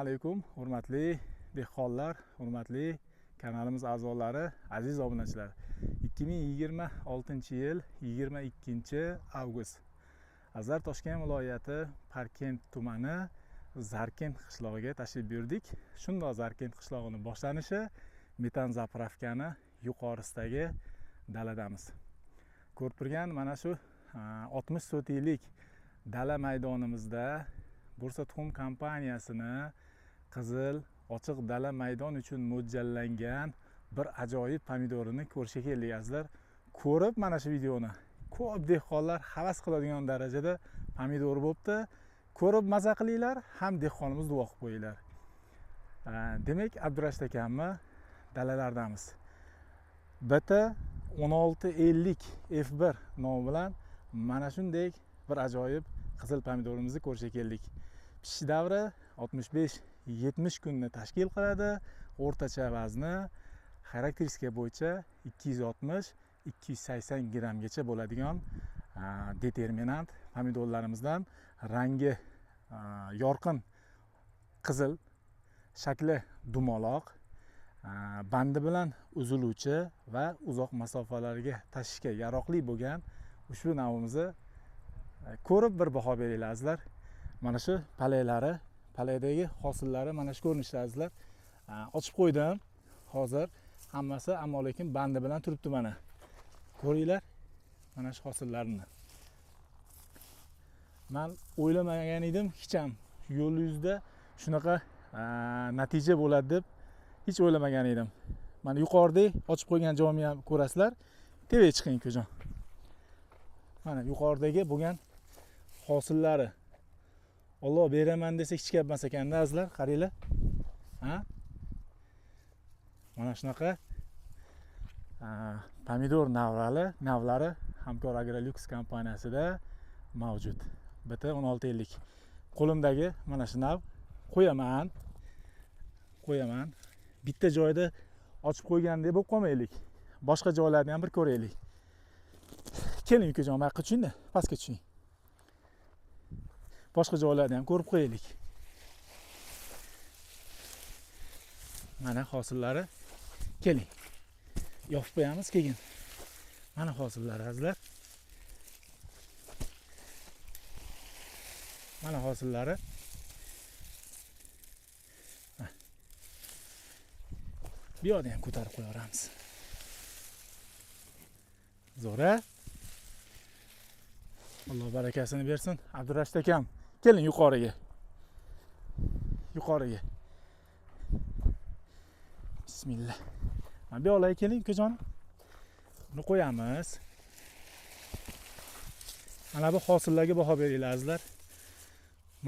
Alaykum hurmatli dehqonlar, hurmatli kanalimiz a'zolari, aziz obunachilar. 2026-yil 22-avgust. Azar Toshkent viloyati Parkent tumani Zarkent qishlog'iga tashrif buyurdik. Shundoq Zarkent qishlog'ining boshlanishi metan zapravkani yuqorisidagi daladamiz. Ko'rib turgan mana shu 60 sotiklik dala maydonimizda Bursa tuxum kompaniyasini qizil ochiq dala maydon uchun mo'ljallangan bir ajoyib pomidorini ko'rishga keldik azizlar. Ko'rib mana shu videoni ko'p dehqonlar havas qiladigan darajada pomidor bo'pti. Ko'rib maza qilinglar, ham dehqonimiz duo qilib qo'yinglar. Demak, Abdurashid akamni dalalardamiz. BT 1650 F1 nomi bilan mana shunday bir ajoyib qizil pomidorimizni ko'rishga keldik. Pishish davri 65-70 kunni tashkil qiladi. O'rtacha vazni xarakteristika bo'yicha 260-280 grammgacha bo'ladigan determinant pomidorlarimizdan rangi yorqin qizil, shakli dumaloq, bandi bilan uziluvchi va uzoq masofalarga tashishga yaroqli bo'lgan ushbu navimizni ko'rib bir baho beringlar azizlar. Mana shu palaylari, palaydagi hosillari mana shu ko'rinishda azizlar. Ochib qo'ydim. Hozir hammasi, ammo lekin bandi bilan turibdi mana. Ko'ringlar mana shu hosillarni. Men o'ylamagan edim hech ham yo'l yuzida shunaqa natija bo'ladi deb hech o'ylamagan edim. Mana yuqorida ochib qo'ygan joyimni ham ko'rasizlar. Tevaga chiqing ukajon. Mana yuqoridagi bo'lgan hosillari. Alloh beraman desa hech gap emas ekanda azizlar, qaranglar. Ha? Mana shunaqa pomidor navlari Hamkor Agrolux kompaniyasida mavjud. BT 1650. Qo'limdagi mana shu nav qo'yaman. Qo'yaman. Bitta joyda ochib qo'ygandek bo'lib qolmaylik. Boshqa joylarni ham bir ko'raylik. Keling ukajon, bu yoqqa tushing-da, pastga tushing. Boshqa joylarni ham ko'rib qo'yaylik. Mana hosillari. Keling. Yopib qo'yamiz keyin. Mana hosillari azizlar. Mana hosillari. Bu yoqda ham ko'tarib qo'yaveramiz. Zo'ra. Alloh barakasini bersin. Abdurashid akam, keling yuqoriga. Yuqoriga. Bismillah. Mana bu yoqlarga keling, ukajon. Buni qo'yamiz. Mana bu hosillarga baho beringlar azizlar.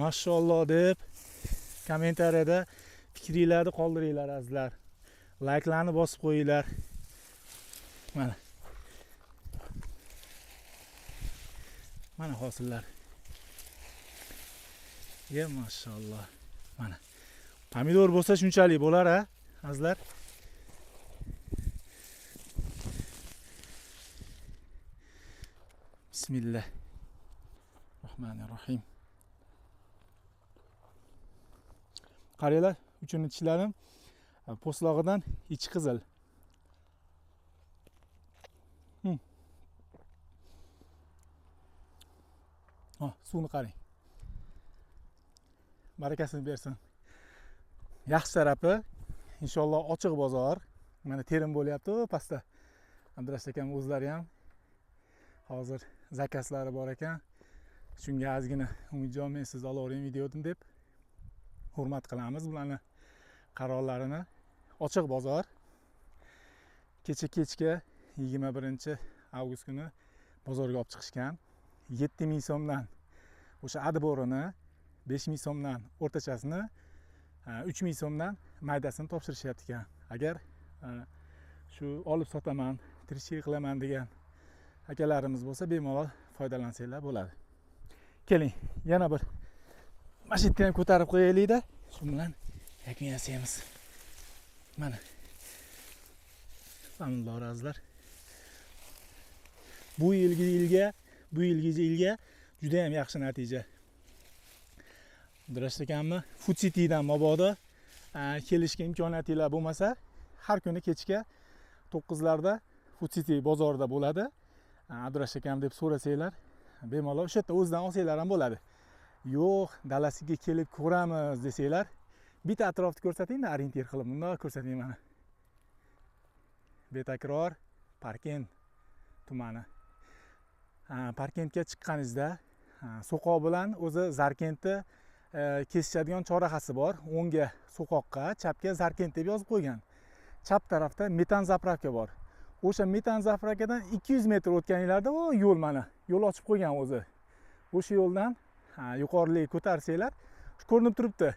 Mashalloh deb kommentariyada fikringlarni qoldiringlar azizlar. Likelarni bosib qo'yinglar. Mana. Mana hosillar. Ya mashalloh. Mana. Pomidor bo'lsa shunchalik bo'lar ha, azizlar. Bismillah. Rahmanir Rahim. Qaranglar, uchini tishladim. Po'stlog'idan ichi qizil. Suvni qarang. Barakasini bersin. Yaxshi tarafi, inshaalloh ochiq bozor. Mana terim bo'lyapti pastda. Abdurashid akam o'zlari ham hozir zakaslari bor ekan. Shunga ozgina Umidjon, men sizni olavering videodim deb hurmat qilamiz bularni qarorlarini. Ochiq bozor. Kecha kechga 21-avgust kuni bozorga olib chiqishgan. 7000 so'mdan o'sha adborini, 5000 so'mdan o'rtachasini, 3000 so'mdan maydasini topshirishyapti ekan. Agar shu olib sotaman, tirikchilik qilaman degan akalarimiz bo'lsa, bemalol foydalansanglar bo'ladi. Keling, yana bir mana shu yerni ham ko'tarib qo'yaylik-da, shu bilan yakun yasaymiz. Mana. Alloh razılar. Bu yilgi yilga juda ham yaxshi natija. Abdurashid akamni Food Citydan mabodo kelishga imkoniyatinglar bo'lmasa, har kuni kechga 9larda Food City bozorida bo'ladi. Abdurashid akam deb so'rasanglar, bemalol o'sha yerda o'zidan olsanglar ham bo'ladi. Yo'q, dalasiga kelib ko'ramiz desanglar, bitta atrofni ko'rsatingda, orientir qilib bundoq ko'rsating mana. Betakror Parkent tumani. Parkentga chiqqaningizda so'qoq bilan o'zi Zarkentni kesishadigan chorrahasi bor. O'ngga so'qoqqa, chapga Zarkent deb yozib qo'ygan. Chap tarafda metan zapravka bor. O'sha metan zapravkadan 200 metr o'tganinglarda o yo'l mana, yo'l ochib qo'ygan o'zi. O'sha yo'ldan yuqorilik ko'tarsanglar, ko'rinib turibdi.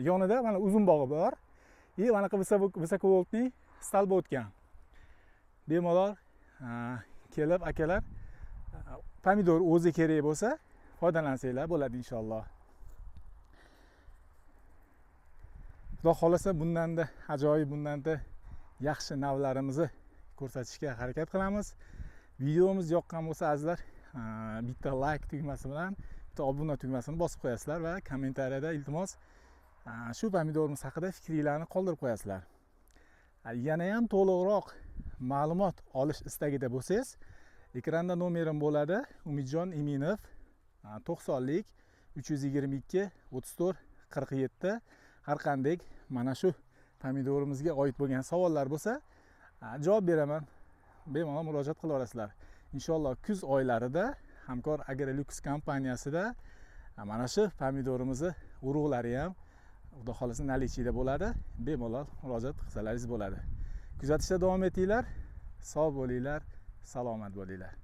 Yonida mana uzum bog'i bor. И manaqa высоковольтный stolba o'tgan. Bemalol kelib akalar pomidor o'zi kerak bo'lsa foydalansanglar bo'ladi inshaalloh. Xudo xohlasa bundanda ajoyib, bundanda yaxshi navlarimizni ko'rsatishga harakat qilamiz. Videomiz yoqqan bo'lsa azizlar, bitta like tugmasi bilan bitta obuna tugmasini bosib qo'yasizlar va kommentariyada iltimos shu pomidorimiz haqida fikringlarni qoldirib qo'yasizlar. Yana ham to'liqroq ma'lumot olish istagida bo'lsangiz, ekranda nomerim bo'ladi. Umidjon Iminov, 90lik 322 34 47. Har qanday mana shu pomidorimizga oid bo'lgan savollar bo'lsa, javob beraman. Bemalol murojaat qila olasizlar. Inshaalloh kuz oylarida Hamkor Agrolux kompaniyasida mana shu pomidorimizni urug'lari ham Xudo xohlasa nalichida bo'ladi. Bemalol murojaat qilsalaringiz bo'ladi. Kuzatishda davom etinglar. Sog' bo'linglar, salomat bo'linglar.